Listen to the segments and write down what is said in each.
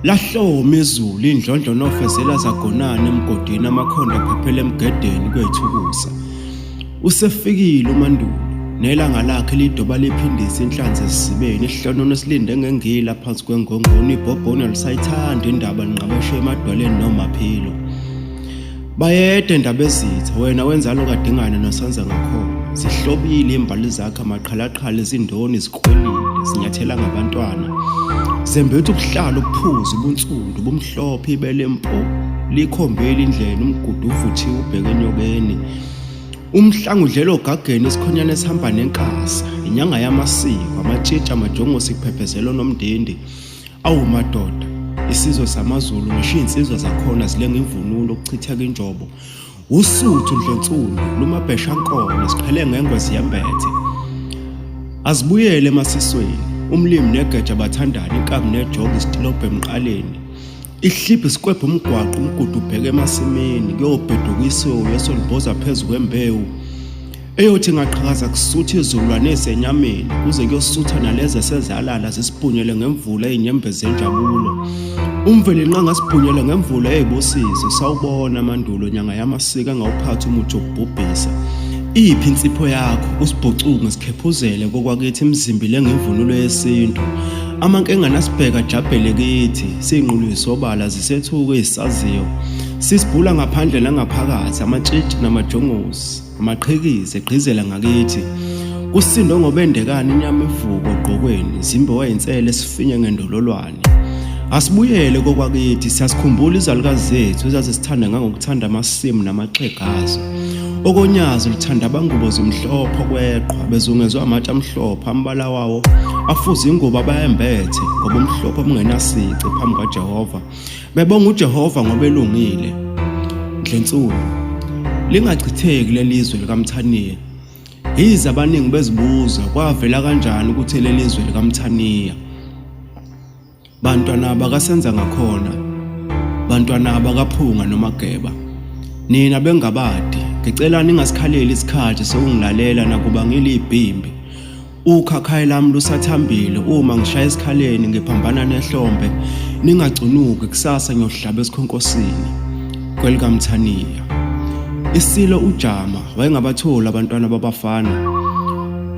Lahloma izulu indlondlo nofezela zagonana emgodini amakhonda aphephela emgedeni kwethukusa. Usefikile uMandulo nelanga lakhe lidoba liphindisa inhlanzi esizibeni isihlonono silinde ngengila phansi kwengongoni ibhobhoni alisayithanda indaba linqabeshe emadwaleni nomaphilo. Bayede Ndabezitha wena wenzalo kaDingane noSenzangakhona. Zihlobile imbali zakhe amaqhalaqhala izindoni zikwelile zinyathela ngabantwana. Zembethe ubuhlalo ubuphuzi ubunsundu bumhlophe ibele mpo likhombile indlela umgudu uvuthiwe ubheke enyokeni. Umhlanga udlela ogageni isikhonyane esihamba nenkasa inyanga yamasiko amatshitshi amajongosi kuphephezela onomndindi. Awu madoda, isizwe samaZulu ngisho iy'nsizwa zakhona zilenga imvunulo kuchitheka injobo. Usuthu ndlensundu lumabheshankone siqhele ngengwe ziyembethe. Azibuyele emasisweni, umlimi negeja bathandana inkabi nejoka isitilobhe emqaleni. Ihlibhi sikwebhe umgwaqo umgudu ubheke emasimini kuyobheduka isoyo esolibhoza phezu kwembewu. Eyothi ingaqhakaza kusutha izulwane esenyameni kuze kuyosutha nalezi esezalala zisibhunyele ngemvula eyinyembezi zenjabulo. Umvelinqangi asibhunyele ngemvula eyibusiso sawubona amandulo nyanga yamasiko engawuphathi umuthi wokubhubhisa. Iphi insipho yakho usibhucunge sikhephuzele kokwakithi imizimbi lengemvunulo yesintu. Amankengane asibheka ajabhele kithi sinqulu isobala zisethuke izisaziyo. Sisibhula ngaphandle nangaphakathi amatshitshi namajongosi. Amaqhikizi egqizela ngakithi. Kusindo ngobendekani inyama ivuko ogqokweni zimbe wayinsele sifinye ngendololwane. Asibuyele kokwakithi siyasikhumbula izalukazi zethu ezazisithanda ngangokuthanda amasimu namaxhegazo. Okonyazi luthanda abangubo zimhlophe okweqhwa bezungezwe amatshe amhlophe ambala wawo afuze ingubo abayembethe ngoba umhlophe obungenasici phambi kwaJehova. Bebonga uJehova ngoba elungile. Ndlensuku lingachitheki lelizwe likaMthaniya. Yize abaningi bezibuza kwavela kanjani ukuthi lelizwe likaMthaniya. Bantwana bakasenza ngakhona. Bantwana bakaphunga nomageba. Nina bengabadi, ngicela ningasikhaleli isikhathi sokungilalela nakuba ngilibhimbi. Ukhakhayi lami lusathambile uma ngishaya esikhaleni ngiphambana nehlombe ningacunuki kusasa ngiyohlaba esikhonkosini kwelikaMthaniya. Isilo uJama wayengabatholi abantwana babafana.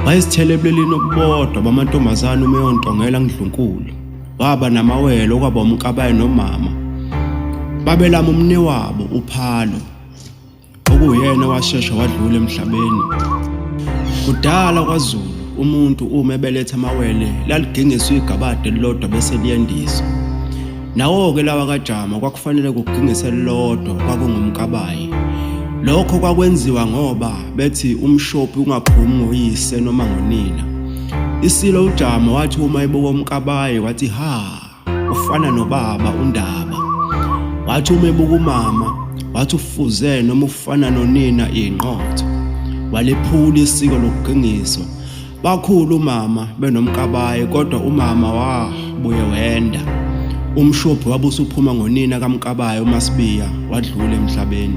Wayezithele ebulelini obubodwa bamantombazane uma eyontongela kuNdlunkulu. Waba namawele okwaba umkabayi nomama. Babelama umnewabo uPhalo. Okuyena owashesha wadlula emhlabeni. Kudala kwaZulu umuntu uma ebeletha amawele laligingiswa igabade elilodwa bese liyendiswa. Nawo-ke lawa kaJama kwakufanele kugingise elilodwa kwakunguMkabayi. Lokho kwakwenziwa ngoba bethi umshophi ungaphumi ngoyise noma ngonina. Isilo uJama wathi uma ebuka uMkabayi wathi ha ufana nobaba uNdaba. Wathi uma ebuka umama wathi ufuze noma ufana nonina inqotho. Walephula isiko lokugingiswa. Bakhulu umama benoMkabayi kodwa umama wabuye wenda. Umshophi wabe usuphuma ngonina kaMkabayi uMaSibiya wadlula emhlabeni.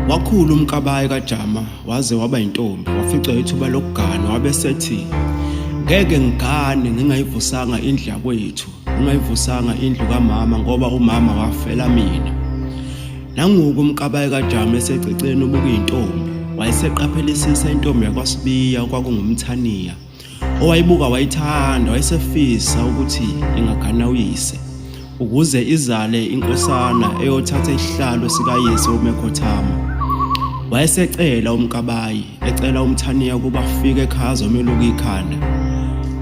Wakhula uMkabayi kaJama waze waba yintombi waficwa ithuba lokugana wabe sethi ngeke ngigane ngingayivusanga indlu yakwethu ngingayivusanga indlu kamama ngoba umama wafela mina. Nangoku uMkabayi kaJama esececeni ubuka intombi wayeseqaphelisisa intombi yakwaSibiya okwakungumthaniya owayibuka wayithanda wayesefisa ukuthi ingagana uyise ukuze izale inkosana eyothatha isihlalo sikayise uMekhothama. Wayesecela uMkabayi ecela uMthaniya ukuba afike ekhaya azomeluka ikhanda.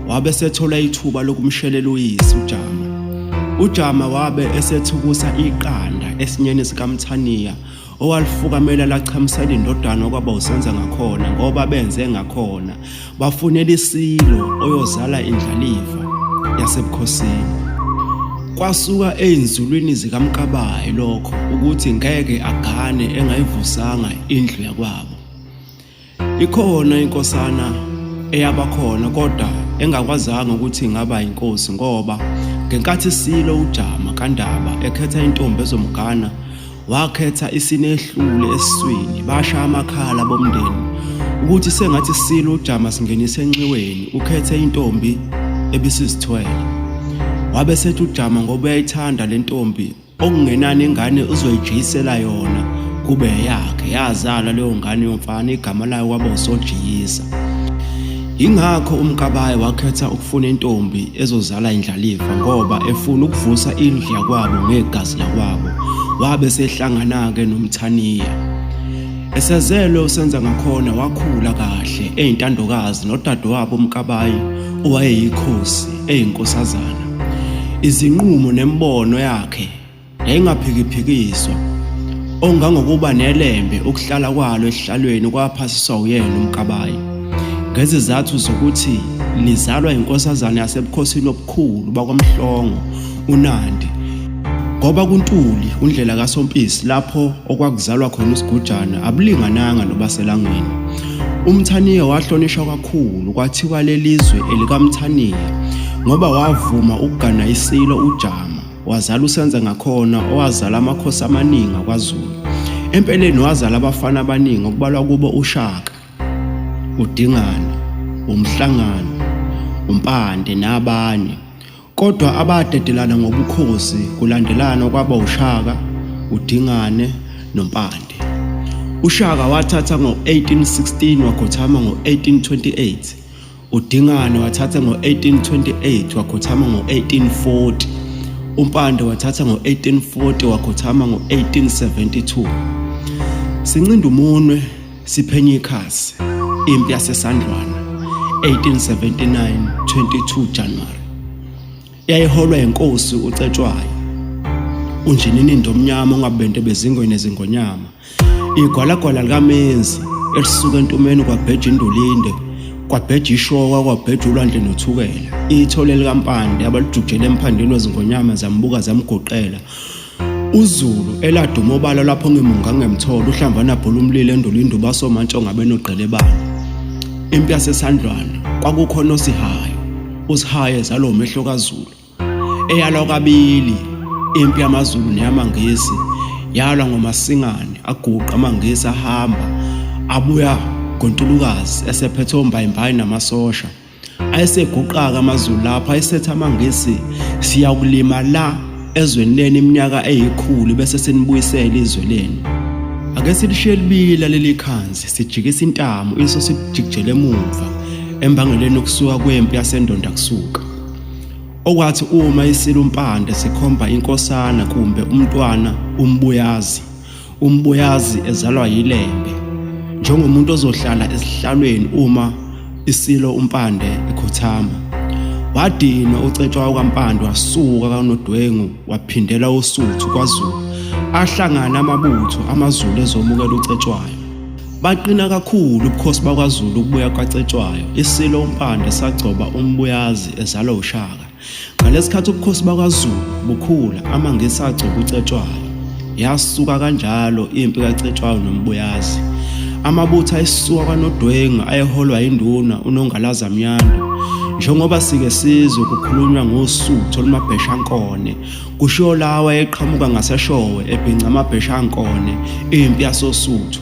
Wabe esethola ithuba lokumshelela uyise uJama. UJama wabe esethukusa iqanda esinyeni sikaMthaniya owalifukamela lachamisela indodana okwaba usenza ngakhona ngoba benze ngakhona bafunela isilo oyozala indlalifa yasebukhosini. Kwasuka ezinzulwini zikaMkabayi lokho ukuthi ngeke agane engayivusanga indlu yakwabo. Ikhona inkosana eyabakhona kodwa engakwazanga ukuthi ingaba inkosi ngoba ngenkathi isilo uJama kaNdaba ekhetha intombi ezomgana wakhetha isinehlule esiswini basha amakhala bomndeni ukuthi sengathi isilo uJama singenise enxiweni ukhethe intombi ebisizithwele. Wabe sethi uJama ngoba uyayithanda le ntombi okungenani ingane uzoyijiyisela yona kube eyakhe. Yazalwa leyo ngane yomfana igama layo kwaba uSojiyisa. Yingakho uMkabayi wakhetha ukufuna intombi ezozala indlalifa ngoba efuna ukuvusa indlu yakwabo ngegazi lakwabo. Wabe sehlangana-ke noMthaniya. Esezelwe uSenzangakhona wakhula kahle eyintandokazi nodadewabo uMkabayi owayeyikhosi eyinkosazana. Izinqumo nemibono yakhe yayingaphikiphikiswa ongangokuba nelembe ukuhlala kwalo esihlalweni kwaphasiswa uyena uMkabayi ngezizathu zokuthi lizalwa inkosazana yasebukhosini obukhulu bakwaMhlongo uNandi ngoba kuNtuli undlela kaSompisi lapho okwakuzalwa khona uSigujana abulingananga nobaselangeni. UMthaniya wahlonishwa kakhulu kwathiwa lelizwe elikaMthaniya ngoba wavuma ukugana isilo uJama wazala uSenzangakhona owazala amakhosi amaningi akwaZulu. Empeleni wazala abafana abaningi okubalwa kubo uShaka, uDingane, uMhlangano, uMpande nabanye. Kodwa abadedelana ngobukhosi kulandelana kwaba uShaka, uDingane noMpande. UShaka wathatha ngo-1816 wakhothama ngo-1828. UDingane wathatha ngo-1828 wakhothama ngo-1840. UMpande wathatha ngo-1840 wakhothama ngo-1872. Sincinda umunwe siphenye ikhasi impi yaseSandlwana 1879 22 January yayiholwa inkosi uCetshwayo unjininindo omnyama ongabende bezingwe nezingonyama igwalagwala likamenzi elisuka entumeni kwabheja indulinde kwabheja ishoka kwabheja ulwandle nothukela ithole likampande abalijujele emphandeni wezingonyama zambuka zamgoqela UZulu eladuma obala lapho ngemunga ngemthola uhlamvana bhola umlilo endulini basomantshonga benogqelebana. Impi yaseSandlwana kwakukhona oSihayo, uSihayo ezalwa umehlo kaZulu. Eyalwa kabili impi yamaZulu neyamaNgisi yalwa ngoMasingane aguqa amaNgisi ahamba abuya ngoNtulukazi esephethe ombayimbayi namasosha. Ayeseguqaka amaZulu lapho ayesetha amaNgisi siyakulima la ezweni lenu iminyaka eyikhulu bese sinibuyisela izwe lenu. Ake silishiye libila leli khanzi sijikisa intamo iso sijikijele emuva embangeleni yokusuka kwempi yaseNdonda kusuka. Okwathi uma isilo uMpande sikhomba inkosana kumbe umntwana uMbuyazi UMbuyazi ezalwa yiLembe njengomuntu ozohlala esihlalweni uma isilo uMpande ekhothama. Wadinwa uCetshwayo kaMpande wasuka kaNodwengu waphindela oSuthu kwaZulu. Ahlangana amabutho amaZulu ezomukela uCetshwayo. Baqina kakhulu ubukhosi bakwaZulu ukubuya kwaCetshwayo. Isilo uMpande sagcoba uMbuyazi ezalwa uShaka. Ngalesikhathi ubukhosi bakwaZulu bukhula, amaNgisi agcoba uCetshwayo. Yasuka kanjalo impi kaCetshwayo noMbuyazi. Amabutho ayesuka kwaNodwengu ayeholwa induna uNongalaza Mnyandu. Njengoba sike sizwe kukhulunywa ngoSuthu olumabheshankone, kushiwo lawa ayeqhamuka ngaseShowe ebhinca amabheshankone, impi yasoSuthu.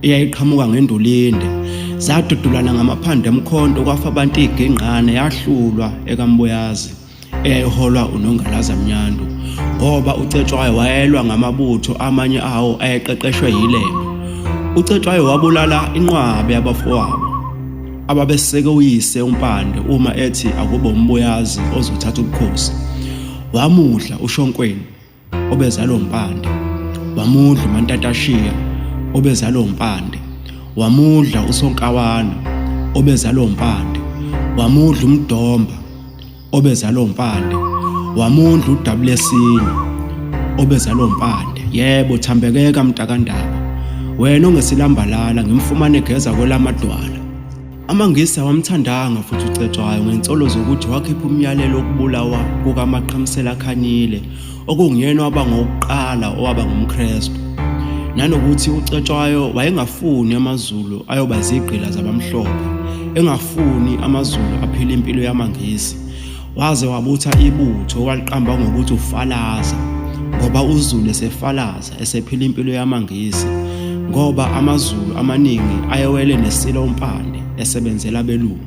Eyayiqhamuka ngendulinde zadudulana ngamaphanda emkhonto kwafa abantu igingqane yahlulwa ekaMbuyazi eyayiholwa uNongalaza Mnyandu ngoba uCetshwayo wayelwa ngamabutho amanye awo ayeqeqeshwe yiLembe. UCetshwayo wabulala inqwabe yabafowabo ababeseke uyise uMpande uma ethi akube uMbuyazi ozothatha ubukhosi. Wamudla uShonkweni obezalwa uMpande, wamudla uMantantashiya obezalwa uMpande, wamudla uSonkawana obezalwa uMpande, wamudla uMdomba obezalwa uMpande, wamudla uDabulesinye obezalwa uMpande. Yebo, thambekeka mntakandaba, wena ongesilambalala ngimfumane geza kwelamadwala. AmaNgisi awamthandanga futhi uCetshwayo ngensolo zokuthi wakhipha umyalelo wokubulawa kukaMaqhamsela Khanyile okunguyena waba ngowokuqala owaba ngumKrestu. Nanokuthi uCetshwayo wayengafuni amaZulu ayoba zigqila zabamhlophe, engafuni amaZulu aphile impilo yamaNgisi. Waze wabutha ibutho waliqamba ngokuthi uFalaza ngoba uZulu esefalaza esephila impilo yamaNgisi ngoba amaZulu amaningi ayewele neSilo uMpande esebenzela abelungu.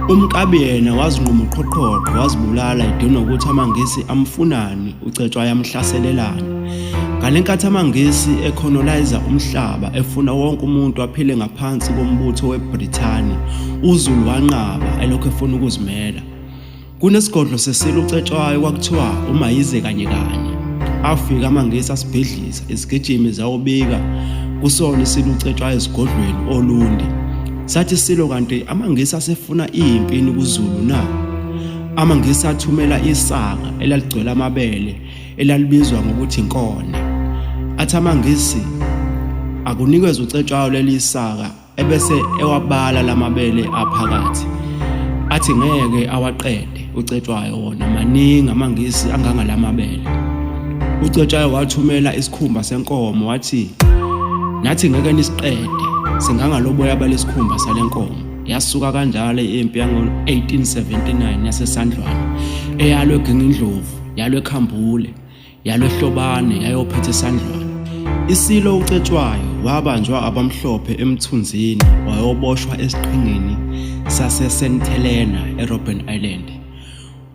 UMkabi yena wazinquma uqhoqhoqho wazibulala edinwa ukuthi amaNgisi amfunani uCetshwayo amhlaselelani. Ngale nkathi amaNgisi ekhonolayiza umhlaba efuna wonke umuntu aphile ngaphansi kombutho weBrithani, uZulu wanqaba elokhu efuna ukuzimela. Kunesigodlo sesilo uCetshwayo kwakuthiwa uMayize kanye kanye. Afika amaNgisi asibhidliza, izigijimi zawubika kusona isilo uCetshwayo esigodlweni oLundi. Sathi isilo kanti amaNgisi asefuna impi kuZulu na? AmaNgisi athumela isaka elaligcwele amabele elalibizwa ngokuthi inkone. Athi amaNgisi akunikezwe uCetshwayo leli saka ebese ewabala lamabele aphakathi athi ngeke awaqede uCetshwayo wona maningi amaNgisi angangalamabele. UCetshwayo wathumela isikhumba senkomo wathi nathi ngeke nisiqede singangaloboya balesikhumba salenkomo. Yasuka kanjalo impi yango-1879 yaseSandlwana eyalwe eGingindlovu yalwe eKhambule yalwehlobane yayophetha esandlwana. Isilo uCetshwayo wabanjwa abamhlophe eMthunzini wayoboshwa esiqhingini saseSt Helena eRobben Island.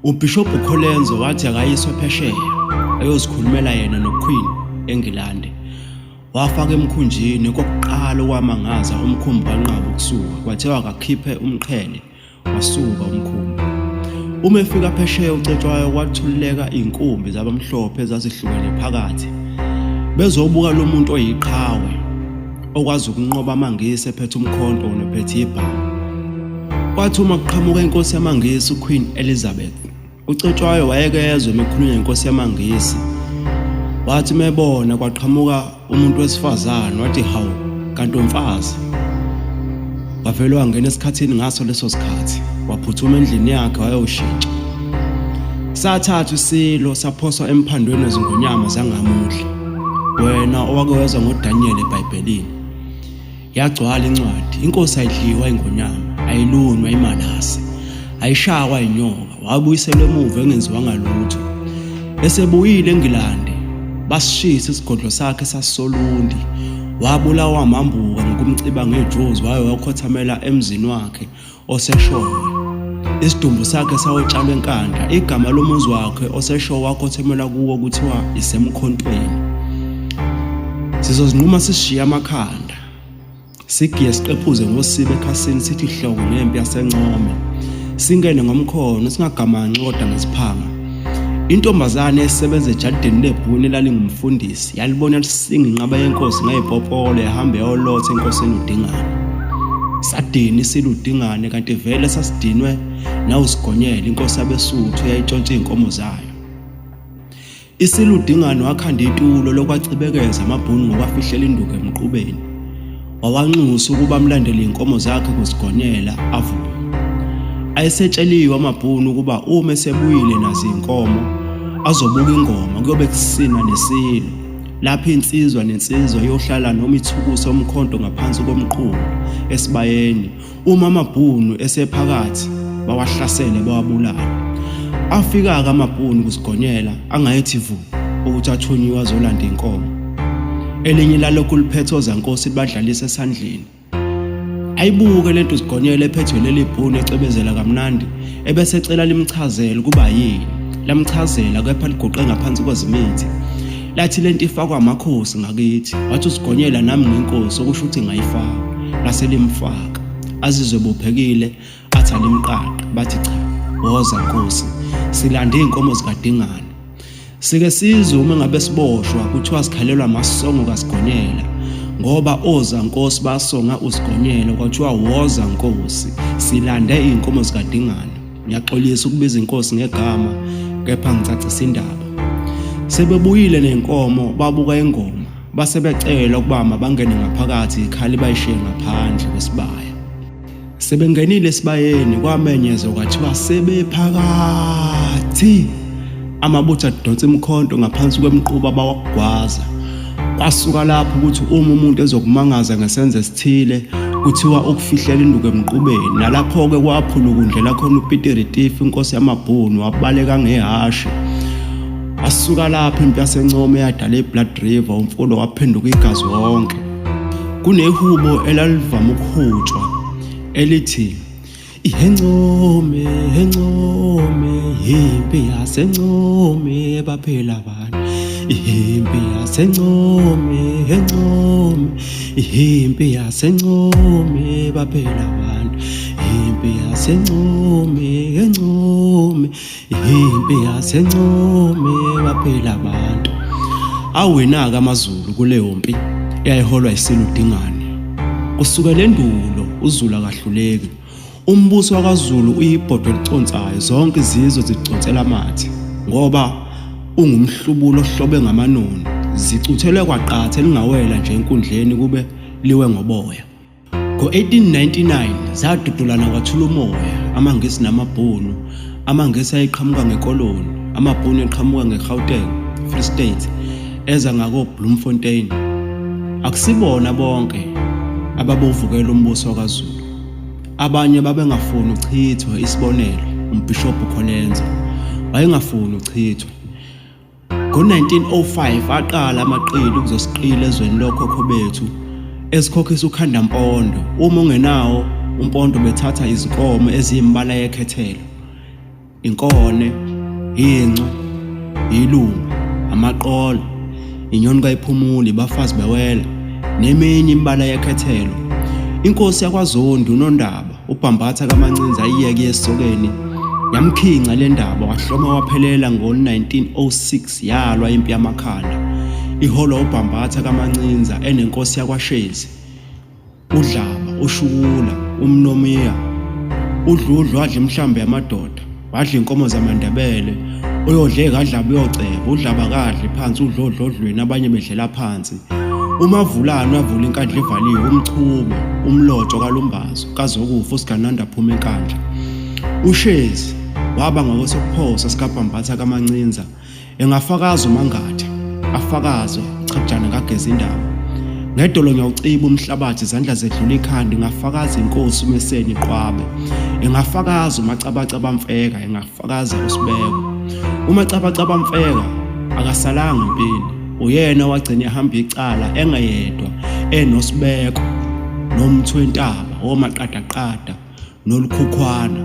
UBhishobhu Colenso wathi akayiswe phesheya ayozikhulumela yena noQueen eNgilandi. Wafaka emkhunjini okokuqala okwamangaza umkhumbi wanqaba ukusuka kwathiwa akakhiphe umqhele wasuka umkhumbi. Uma efika phesheya uCetshwayo kwathululeka iy'nkumbi zabamhlophe ezazihlukene phakathi bezobuka lo muntu oyiqhawe okwazi ukunqoba amaNgisi ephethe umkhonto nophethe ibhamu. Kwathi uma kuqhamuka inkosi yamaNgisi uQueen Elizabeth UCetshwayo wayekezwe mekhulunywa inkosi yamaNgisi. Wathi mebona kwaqhamuka umuntu wesifazane wathi hawu kanti umfazi. Wavele wangena esikhathini ngaso leso sikhathi waphuthuma endlini yakhe wayoshintsha. Sathathwa isilo saphoswa emphandweni wezingonyama zangamudla. Wena owake wezwa ngoDaniel eBhayibhelini. Yagcwala incwadi, inkosi ayidliwa ingonyama, ayilunywa imalasi, ayishakwa inyoka, wabuyiselwa emuva engenziwanga lutho. Esebuyile eNgilandi, basishisa isigodlo sakhe sasolundi, wabulawa amambuka ngokumciba ngejozi waye wakhothamela emzini wakhe oseshowe. Isidumbu sakhe sawotshalwa eNkandla, igama lomuzi wakhe oseshowe wakhothamela kuwo kuthiwa iseMkhontweni. Sizozinquma sishiye amakhanda. Sigiye siqephuze ngosiba ekhasini sithi hloko ngempi yaseNcome. Singene ngomkhono singagamanxi kodwa ngesiphanga. Intombazane esebenza ejalideni lebhunu elalingumfundisi yalibona lisinga inqaba yenkosi ngayipopolo yahamba yayolotha enkosini uDingane. Sadini isilo uDingane kanti vele sasidinwe nawuSigonyela inkosi yabeSuthu eyayitshontsha iy'nkomo zayo. Isilo uDingane wakhanda itulo lokwacibekeza amabhunu ngokwafihlela induku emqubeni. Wawanxusa ukuba amlandele iy'nkomo zakhe kuSigonyela avuma. Ayesetsheliwe amabhunu ukuba uma esebuyile nazo iy'nkomo azobuka ingoma kuyobe kusina nesilo. Lapho insizwa nensizwa iyohlala noma ithukuse umkhonto ngaphansi komqulu esibayeni Uma amabhunu esephakathi bawahlasele bawabulale. Afika-ke amabhunu kuSigonyela angayethi vu ukuthi athunyiwe azolanda inkomo. Elinye lalokhu liphethe ozankosi libadlalisa esandleni. Ayibuke lento uSigonyela ephethwe leli bhunu ecebezela kamnandi ebese ecela limchazele ukuba yini. Lamchazela kepha liguqe ngaphansi kwezimithi. Lathi lento ifakwa amakhosi ngakithi. Wathi uSigonyela nami nginkosi okusho ukuthi ngayifaka. Lase limfaka. Azizwe bophekile athi alimqaqe bathi cha woza nkosi silande izinkomo zikaDingane. Sike sizwe uma ngabe siboshwa kuthiwa sikhalelwa amasongo kaSigonyela ngoba oza nkosi basonga uSigonyela kwathiwa woza nkosi silande izinkomo zikaDingane. Ngiyaxolisa ukubiza inkosi ngegama kepha ngicacisa indaba. Sebebuyile nenkomo babuka ingoma base becela ukuba mabangene ngaphakathi ikhali bayishiye ngaphandle kwesibaya. Sebengenile esibayeni kwamenyezwa kwathiwa sebephakathi. Amabutho adonsa imikhonto ngaphansi kwemquba bawagwaza. Kwasuka lapho ukuthi uma umuntu ezokumangaza ngesenzo esithile kuthiwa ukufihlela induku emqubeni nalapho-ke kwaphulukundlela khona uPeter Retief inkosi yamabhunu wabaleka ngehhashi asuka lapho impi yaseNcome eyadala iBlood River umfula waphenduka igazi wonke. Kunehubo elalivame ukuhutshwa elithi. Ihencome, hencome, impi yasencome baphela abantu. Impi yasencome, hencome, impi yasencome baphela abantu. Impi yasencome, hencome, impi yasencome baphela abantu. Awina-ke amaZulu kuleyo mpi eyayiholwa isilo uDingane. Kusukela endulo uZulu akahluleki. Umbuso wakwaZulu uyibhodwe eliconsayo, zonke izizwe ziconsela amathe ngoba ungumhlubulo ohlobe ngamanono, zicuthelwe kwaqatha elingawela nje enkundleni kube liwe ngoboya. Ngo-1899 zadudulana kwathula umoya amaNgisi namaBhunu. AmaNgisi ayeqhamuka ngekoloni, amaBhunu eqhamuka ngeGauteng, Free State, eza ngakoBloemfontein. Akusibona bonke ababovukela umbuso wakwaZulu. Abanye babengafuni uchithwe, isibonelo, uMbhishobhi uColenso wayengafuni uchithwe. Ngo-1905 aqala amaqili ukuzosiqila ezweni lokhokho bethu esikhokhisa ukhandampondo. Uma ungenawo umpondo bethatha izinkomo eziyimbala yekhethelo. Inkone, incu, ilunga, amaqolo, inyoni kayiphumuli, bafazi bewela neminye imibala yekhethelo. Inkosi yakwaZondi uNondaba uBhambatha kaMancinza ayiyeke esokeni yamkhinca le ndaba wahloma waphelela ngo-1906 yalwa impi yamakhanda iholwa uBhambatha kaMancinza enenkosi yakwaShezi uDlaba, uShukula, uMnomiya, uDludlu wadla imihlambi yamadoda, wadla inkomo zamaNdebele, uyodle kaDlaba uyoceba, uDlaba kadli phansi uDlodlo odlweni abanye bedlela phansi. UMavulane wavula inkandla ivaliwe, uMchube, uMlotshwa kaLumbazo, kaZokufa uSigananda phuma enkandla. UShezi waba ngokwesokuphosa sikaBhambatha kaMancinza Engafakaza uMangatha, afakaze uChakujana ngageza indaba. Ngedolo ngiyawuciba umhlabathi izandla zedlula ikhanda ingafakaza inkosi umeseni iqwabe. Engafakaza uMacabacaba Mfeka, engafakaza uSibeko. UMacabacaba Mfeka akasalanga empini. Uyena owagcina ehamba icala engeyedwa enoSibeko noMthwentaba omaqadaqada. nolukhukhwana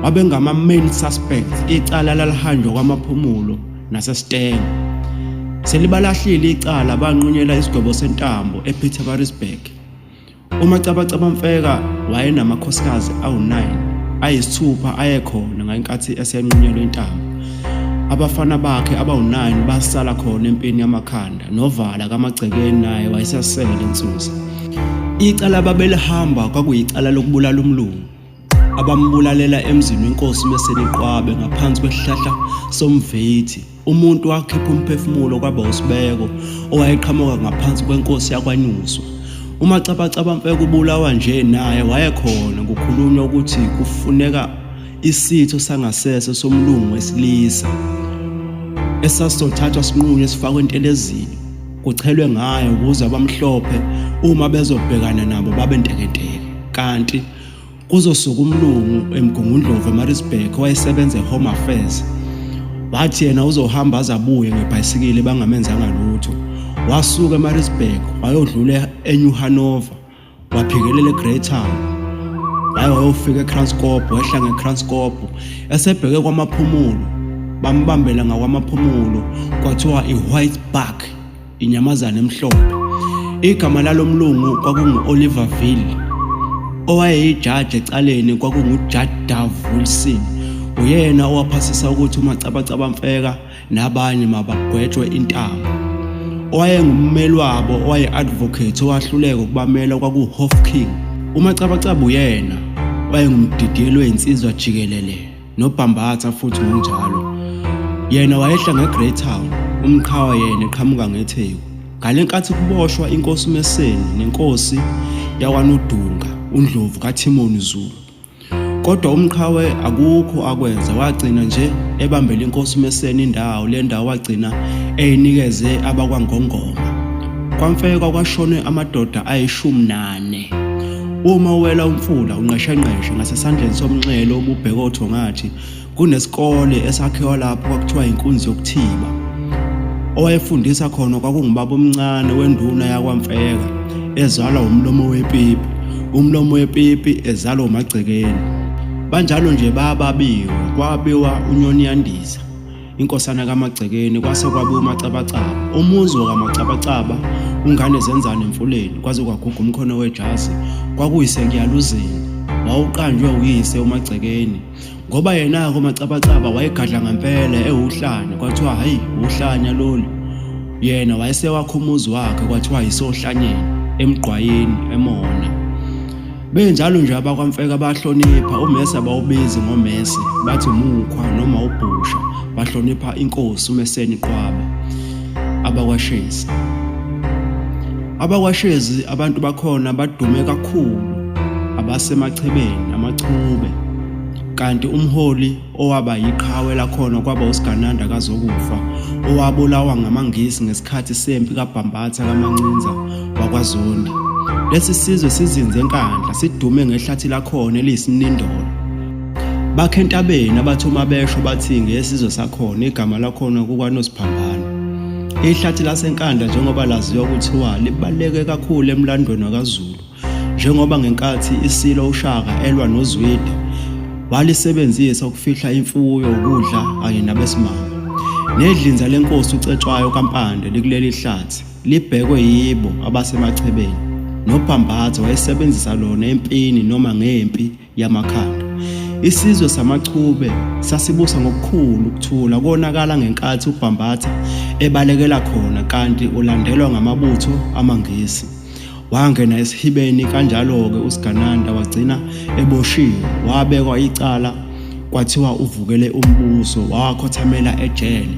babengama-main suspects icala lalihanjwa kwamaphumulo nasesitenga selibalahlile icala banqunyelwa isigwebo sentambo ePietermaritzburg uMacabacaba Mfeka wayenamakhosikazi awu-9 ayisithupha ayekhona ngenkathi esenqunyelwe intambo abafana bakhe abawu-9 basala khona empini yamakhanda novala kamagcekeni naye wayesasele insusa Icala ababelihamba kwakuyicala lokubulala umlungu abambulalela emzini wenkosi Meseni Qwabe ngaphansi kwesihlahla somvethi. Umuntu wakhipha umphefumulo kwaba uSibeko owayeqhamuka ngaphansi kwenkosi yakwaNyuswa. UMacabacaba Mfeka ubulawa nje naye wayekhona kukhulunywa ukuthi kufuneka isitho sangasese somlungu wesilisa esasizothathwa sinqunywe sifakwe entelezini kuchelwe ngayo ukuze abamhlophe uma bezobhekana nabo babe ntekenteke kanti kuzosuka umlungu eMgungundlovu eMaritzburg owayesebenza eHome Affairs wathi yena uzohamba azabuye ngebhayisikili bangamenzanga lutho wasuka eMaritzburg wayodlula eNew Hanover waphikelela eGreytown waye wayofika eKranskop wehla ngeKranskop esebheke kwamaphumulo bambambela ngakwamaphumulo kwathiwa i-white buck inyamazane emhlophe igama lalomlungu kwakungu-Oliver Ville owayeyijaji ecaleni kwakunguJudge Dove Wilson uyena owaphasisa ukuthi uMacabacaba Mfeka nabanye mabagwetshwe intambo. Owayengummeli wabo owaye-advocate owahluleka ukubamela kwakuHof King. UMacabacaba uyena wayengumdidiyeli wezinsizwa jikelele noBhambatha futhi ngokunjalo. Yena wayehla ngeGreytown, uMqhawe yena eqhamuka ngeTheku. Ngale nkathi kuboshwa inkosi uMeseni nenkosi yakwaNodunga uNdlovu kaThimoni Zulu. Kodwa uMqhawe akukho akwenza wagcina nje ebambele inkosi uMeseni indawo le ndawo wagcina eyinikeze abakwaNgongoma. KwaMfeka kwashone amadoda ayishumi nane. Uma uwela umfula unqeshenqeshe ngasesandleni somnxele obubheke oThongathi Kunesikole esakhiwa lapho kwakuthiwa inkunzi yokuthiba. Owayefundisa khona kwakungubaba omncane wenduna yakwaMfeka ezalwa umlomo wepipi. Umlomo wepipi ezalwa uMagcekeni. Banjalo nje bababiwe, kwabiwa uNyoniyandiza, inkosana kaMagcekeni, kwase kwabiwa uMacabacaba. Umuzi wakaMacabacaba ungane zenzane emfuleni, kwaze kwaguga umkhono wejazi, kwakuyisekuyaluzeni. Wawuqanjwe uyise uMagcekeni. Ngoba yena-ke uMacabacaba wayegadla ngempela ewuhlanya, kwathiwa hhayi uhlanya lolu. Yena wayesewakha umuzi wakhe kwathiwa yisohlanyeni, emgqwayeni, eMona. Benjalo nje abakwaMfeka bayahlonipha, uMese abawubizi ngoMese, bathi umukhwa noma ubhusha, bahlonipha inkosi uMeseni Qwabe. AbakwaShezi. AbakwaShezi abantu bakhona badume kakhulu abaseMachebeni, amaChube. Kanti umholi owaba yiqhawe lakhona kwaba uSigananda kaZokufa owabulawa ngamaNgisi ngesikhathi sempi kaBhambatha kaMancinza wakwaZondi. Lesi sizwe sizinze eNkandla sidume ngehlathi lakhona eliyisinindolo. Bakhe entabeni abathi uma besho bathi ngesizwe sakhona igama lakhona kukwaNosiphambano. Ihlathi laseNkandla njengoba laziwa kuthiwa libaluleke kakhulu emlandweni wakaZulu njengoba ngenkathi iSilo uShaka elwa noZwide walisebenzisa ukufihla imfuyo, ukudla kanye nabesimame. Nedlinza lenkosi uCetshwayo kaMpande likuleli hlathi libhekwe yibo abaseMachebeni. NoBhambatha wayesebenzisa lona empini noma ngempi yamakhanda. Isizwe samaChube sasibusa ngokukhulu ukuthula konakala ngenkathi uBhambatha ebalekela khona kanti ulandelwa ngamabutho amaNgisi. Wangena esihibeni kanjalo-ke uSigananda wagcina eboshiwe wabekwa icala kwathiwa uvukele umbuso wawakhothamela ejele.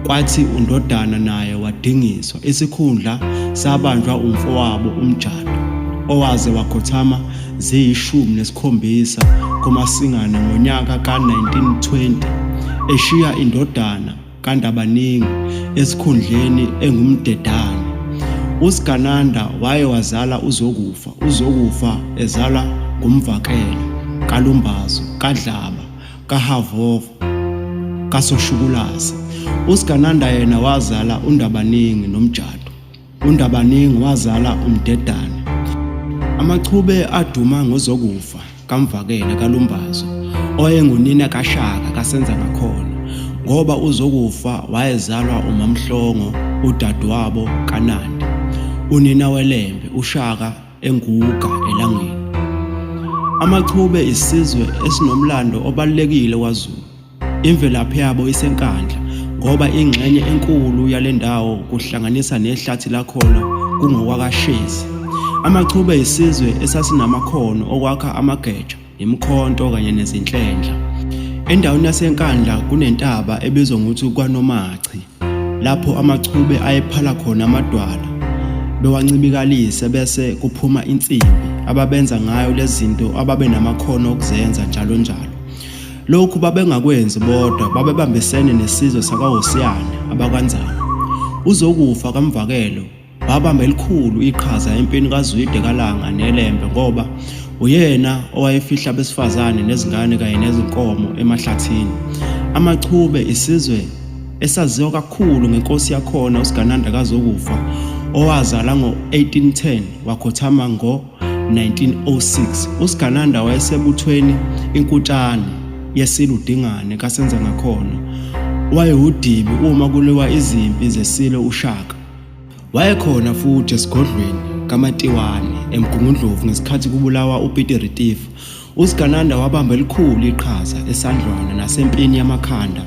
Kwathi undodana naye wadingiswa isikhundla sabanjwa umfowabo uMjadu owaze wakhothama ziyishumi nesikhombisa kuMasingana ngonyaka ka-1920 eshiya indodana kaNdabaningi esikhundleni enguMdedane. USigananda waye wazala uZokufa, uZokufa ezalwa nguMvakela kaLumbazo kaDlaba kaHavovo kaSoshukulaza. USigananda yena wazala uNdabaningi noMjadu. UNdabaningi wazala uMdedane. AmaChube aduma ngoZokufa kaMvakela kaLumbazo owayengunina kaShaka kaSenzangakhona ngoba uZokufa wayezalwa uMaMhlongo udadewabo kaNandi unina weLembe uShaka enguga elangeni. AmaChube isizwe esinomlando obalulekile kwaZulu. Imvelaphi yabo iseNkandla ngoba ingxenye enkulu yale ndawo kuhlanganisa nehlathi lakhona kungokwakaShezi. AmaChube isizwe esasinamakhono okwakha amageja, imikhonto kanye nezinhlendla. Endaweni yaseNkandla kunentaba ebizwa ngokuthi kwaNomachi lapho amaChube ayephala khona amadwala bewancibikalise bese kuphuma insimbi ababenza ngayo lezinto ababenamakhono okuzenza njalo njalo. Lokhu babengakwenzi bodwa, babebambisene nesizwe sakwaHosiyana abakwaNzama. UZokufa kaMvakelo wabamba elikhulu iqhaza empini kaZwide kaLanga neLembe ngoba uyena owayefihla abesifazane nezingane kanye nezinkomo emahlathini. AmaChube isizwe esaziwa kakhulu ngenkosi yakhona uSigananda kaZokufa owazala ngo-1810 wakhothama ngo 1906 uSigananda wayesebuthweni iNkutshane yeSilo uDingane kaSenzangakhona. Wayewudibi uma kuliwa izimpi zeSilo uShaka. Wayekhona futhi esigodlweni kaMatiwane eMgungundlovu ngesikhathi kubulawa uPiti Retief. USigananda wabamba elikhulu iqhaza eSandlwana nasempini yamakhanda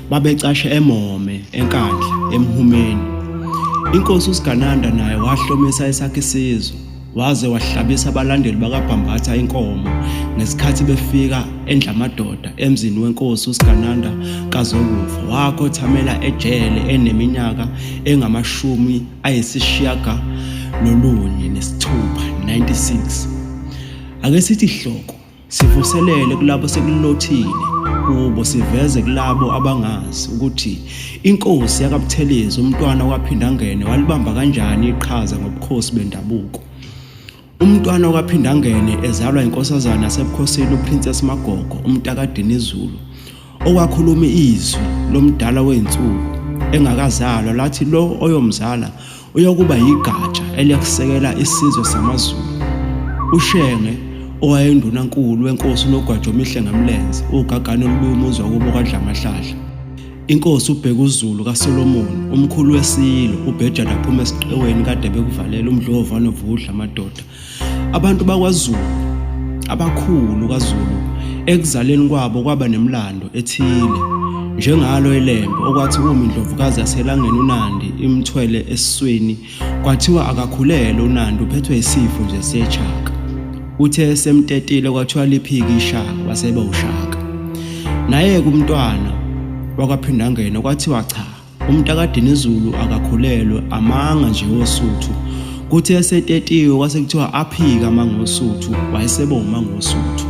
babecashe eMome eNkandla eMhumeni. Inkosi uSigananda naye wahlomisa esakhe isizwe waze wahlabisa abalandeli bakaBhambatha inkomo ngesikhathi befika eNdlamadoda emzini wenkosi uSigananda kaZokufa wakhothamela ejele eneminyaka engamashumi ayisishiyagalolunye nesithupha 96. Ake sithi hloko sivuselele kulabo sekulothile kubo siveze kulabo abangazi ukuthi inkosi yakaButhelezi umntwana wakwaPhindangene walibamba kanjani iqhaza ngobukhosi bendabuko. Umntwana wakwaPhindangene ezalwa inkosazana yasebukhosini uPrincess Magogo umntakaDinizulu owakhuluma izwi lomdala wezinsuku engakazalwa lathi lo oyomzala uyokuba yigatsha eliyakusekela isizwe samaZulu. UShenge owayendunankulu wenkosi uNogwaja omihle ngemlenze, ugagane olubuya umuzi wakubo kwaDlamahlahla. Inkosi uBhekuzulu kaSolomon, umkhulu weSilo uBhejane aphuma esiqeweni kade bekuvalela uMdlovana ovudla amadoda. Abantu bakwaZulu abakhulu kaZulu ekuzaleni kwabo kwaba nemlando ethile njengalo iLembe okwathi uma indlovukazi yaseLangeni uNandi imthwele esiswini kwathiwa akakhulelwe uNandi uphethwe isifo nje sechaka. Uthe esemtetile kwathiwa liphike ishaka wasebe ushaka. Naye-ke umntwana wakwaPhindangene kwathiwa cha umntakadinizulu akakhulelwe amanga nje oSuthu. Kuthe esetetiwe kwase kuthiwa aphike amanga oSuthu wayesebe uMangosuthu.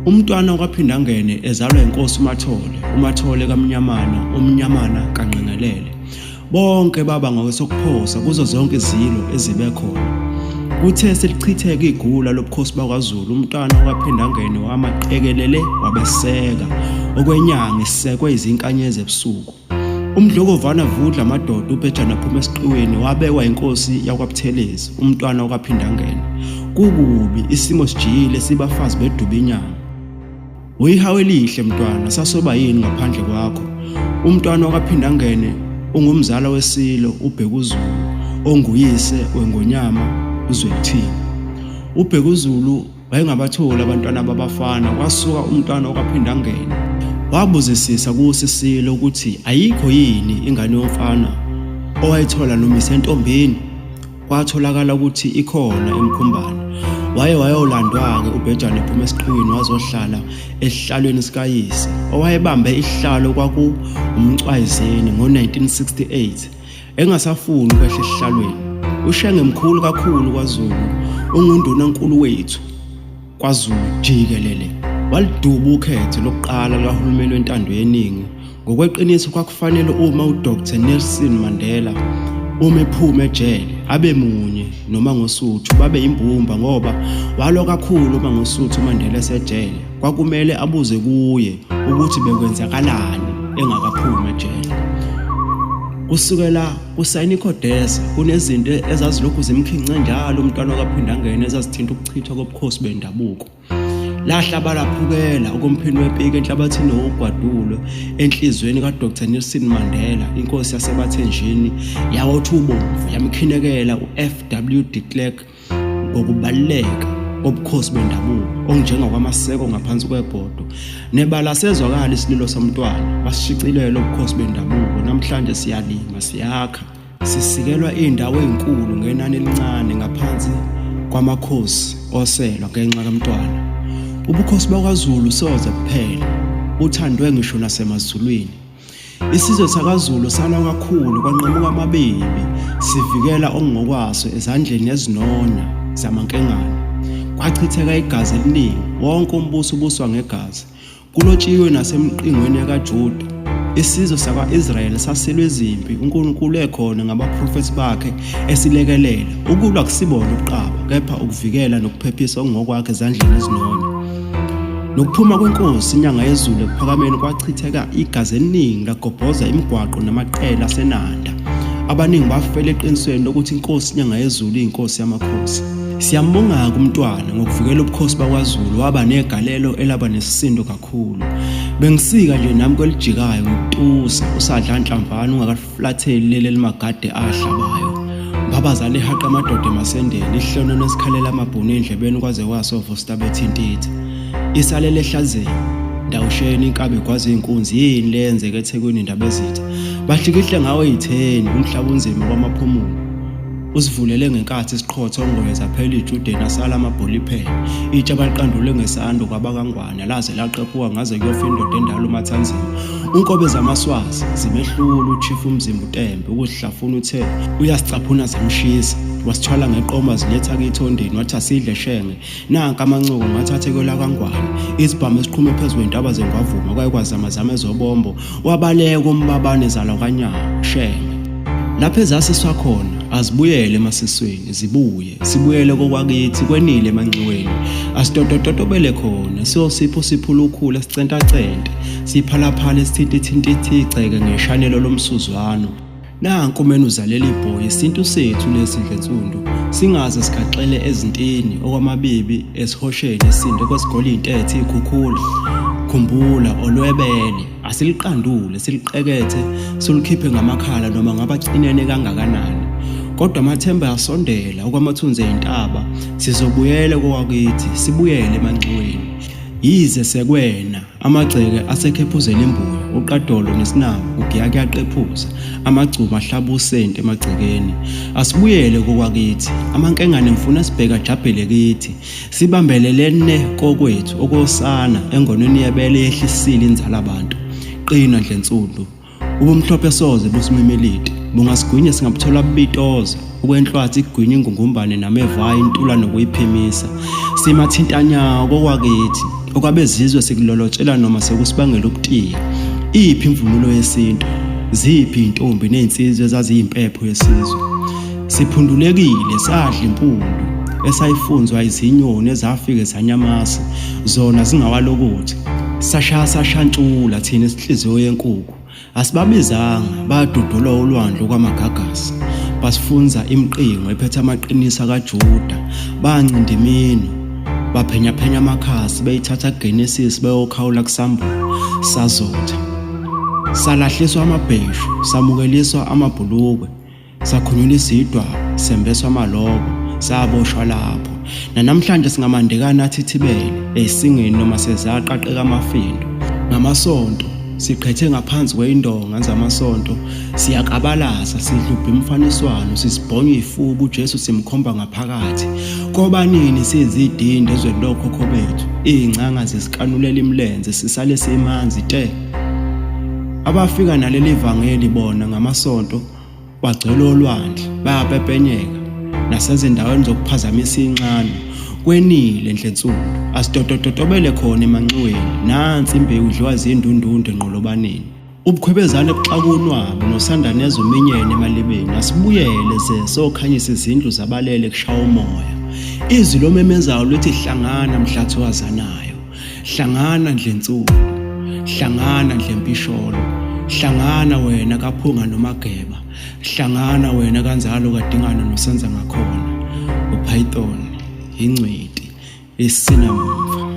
Umntwana wakwaPhindangene ezalwa inkosi uMathole, uMathole kaMnyamana, uMnyamana kaNgqengelele. Bonke baba ngowesokuphosa kuzo zonke izilo ezibe khona. Kuthe selichitheka igula lobukhosi bakwaZulu umntwana wakwaPhindangene wamaqekelele wabeseka okwenyanga isekwe izinkanyezi ebusuku. UMdlokovana Vudla Madoda uBhejana phuma esiqiweni wabekwa inkosi yakwaButhelezi umntwana wakwaPhindangene. Kukubi isimo sijiyile sibafazi beduba inyama. Uyihawu elihle mntwana, sasoba yini ngaphandle kwakho? Umntwana wakwaPhindangene ungumzala weSilo uBhekuzulu onguyise weNgonyama uZwelithini. UBhekuzulu wayengabatholi abantwana babafana, kwasuka umntwana wakwaPhindangene wabuzisisa kuso iSilo ukuthi ayikho yini ingane yomfana owayithola noma isentombini. Kwatholakala ukuthi ikhona eMkhumbane. Waye wayolandwa-ke uBhejane ephuma esiqiwini wazohlala esihlalweni sikayise. Owayebambe isihlalo kwaku umcwayizeni ngo-1968 engasafuni ukwehla esihlalweni. UShenge mkhulu kakhulu kwaZulu, ungundunankulu wethu KwaZulu jikelele. Waliduba ukhetho lokuqala lukahulumeni wentando yeningi. Ngokweqiniso kwakufanele uma uDr Nelson Mandela uma ephuma ejele abe munye noMangosuthu babe imbumba ngoba walwa kakhulu uMangosuthu uMandela esejele. Kwakumele abuze kuye ukuthi bekwenzakalani engakaphumi ejele. Kusukela kusayina iCODESA kunezinto ezazilokhu zimkhince njalo umntwana okaPhindangene ezazithinta ukuchithwa kobukhosi bendabuko. Lahlaba laphukela okomphini wepiki enhlabathini wogwadule enhliziyweni kaDr Nelson Mandela, inkosi yaseBathenjini, yawotha ubomvu yamkhinekela uFW de Klerk ngokubaluleka kobukhosi bendabuko onjengokwamaseko ngaphansi kwebhodo. Nebala sezwakala isililo somntwana, basishicilela ubukhosi bendabuko. Namhlanje siyalima, siyakha. Sisikelwa indawo ezinkulu ngenani elincane ngaphansi kwamakhosi oselwa ngenxa kamntwana. Ubukhosi bakwaZulu soze kuphela, buthandwe ngisho nasemazulwini. Isizwe sakaZulu salwa kakhulu kwanqamuka amabibi sivikela okungokwaso ezandleni ezinona zamankengane. Kwachitheka igazi eliningi, wonke umbuso ubuswa ngegazi. Kulotshiwe nasemqingweni yakaJuda, isizwe sakwa-Israyeli sasilwa izimpi, uNkulunkulu ekhona ngabaprofethi bakhe esilekelela. Ukulwa akusibona ubuqaba, kepha ukuvikela nokuphephisa okungokwakhe ezandleni ezinonya. Nokuphuma kwenkosi inyanga yezulu ekuphakameni kwachitheka igazi eliningi lagobhoza imigwaqo namaqela aseNanda. Abaningi bafela eqinisweni lokuthi inkosi inyanga yezulu iyinkosi yamakhosi. Siyambonga-ke umntwana ngokuvikela ubukhosi bakwaZulu waba negalelo elaba nesisindo kakhulu. Bengisika nje nami kwelijikayo ngikutusa usadla nhlamvana ungakaflatheli leli elimagade ahlabayo. Babazala ihaqa amadoda emasendeni ihlono nesikhalela amabhunu endlebeni kwaze kwasovosta bethintitha. Isalele ehlazeni ndawusheni inkabi igwaza iy'nkunzi yini le yenzeka eThekwini Ndabezitha. Bahlikihle ngawo ey'theni umhlaba unzima kwamaphumulo. Usivulele ngenkathi isiqhotho ongoye zaphela ijudeni asala amabhola iphela. Itshe abaliqandule ngesando kwabakangwane laze laqephuka ngaze kuyofa indoda endala uMathanzima. Unkobe zamaswazi zimehlula uChief uMzimba uTembe ukuzihlafuna uthe uyasicaphuna zamshisa wasithwala ngeqoma ziletha kithondeni wathi asidle shenge Nanka amancoko ngathathe kwelakangwane isibhamu esiqhume phezu kwentaba zengwavuma kwaye kwazamazama ezobombo wabaleka umbabane zalwa kanyawo shenge lapho ezasiswa khona azibuyele emasisweni zibuye sibuyele kokwakithi kwenile emanxiweni asitotototobele khona siyosipho siphula ukhula sicentacente siphalaphala esithintithintithi igceke ngeshanelo lomsuzwano. Nanku umene uzalela ibhoyi isintu sethu lesi ndlensundu singaze sigaxele ezintini okwamabibi esihosheni esinde kwesigoli intethe ikhukhula. Khumbula olwebele asiliqandule siliqekethe silukhiphe ngamakhala noma ngabacinene kangakanani. Kodwa amathemba ayasondela okwamathunzi eyintaba sizobuyela kowakithi sibuyele emanxiweni. Yize sekwena Amagceke asekhephuzela imbuya, uqadolo nesinabo kugiya kuyaqephuza, amagcuma ahlaba usenti emagcekeni. Asibuyele kokwakithi, amankengane ngifuna sibheke ajabhele kithi. Sibambelele ne kokwethu okosana engonweni yebele yehlisile inzala bantu. Qina Ndlensundu. Ubumhlophe soze busimimilite, bungasigwinya singabuthola bubitoza, okwenhlwathi igwinya ingungumbane nameva intula nokuyiphimisa. Simathintanyawo kokwakithi, okwabezizwe sikulolotshela noma sekusibangela ukutiya. Iphi imvunulo yesintu? Ziphi iy'ntombi ney'nsizwa ezaziyimpepho yesizwe? Siphundulekile sadla impundu esayifunzwa izinyoni ezafike zanyamasa zona zingawalokothi. Sashaya sashantshula thina esinhliziyo yenkukhu. Asibabizanga badudulwa ulwandle okwamagagasi. Basifunza imiqingo ephethe amaqiniso akaJuda. Bancinda iminwe baphenyaphenya amakhasi beyithatha kuGenesis beyokhawula kuSambulo. Sazotha. Salahliswa amabheshu, samukeliswa amabhulukwe. Sakhunyula isidwa sembeswa amaloko saboshwa lapho. Nanamhlanje singamandekana athithibele esingeni noma sezaqaqeka amafindo. Ngamasonto siqhethe ngaphansi kweyindonga zamasonto siyakabalaza sidlubha imfaniswano sisibhonya ifuba uJesu simkhomba ngaphakathi koba nini sizidinde ezweni lokhokho bethu izingcanga zisikanulela imilenze sisale simanzi te abafika naleli vangeli bona ngamasonto Bagcwele olwandle, bayapepenyeka nasezindaweni zokuphazamisa inxano. Kwenile Ndlensundu, asitotototobele khona emanxiweni, nansi imbewu idliwa zindundundu enqolobaneni. Ubukhwebezane buxakunwabu nosandaneza uminyene emalibeni, asibuyele ze sokhanyisa izindlu zabalele kushaya umoya. Izwi lomemezayo lithi hlangana mhlathi wazanayo. Hlangana Ndlensundu, hlangana Ndlempisholo, hlangana wena kaPhunga noMageba, hlangana wena kanzalo kaDingana noSenzangakhona, uPython, ingcweti, isinamva.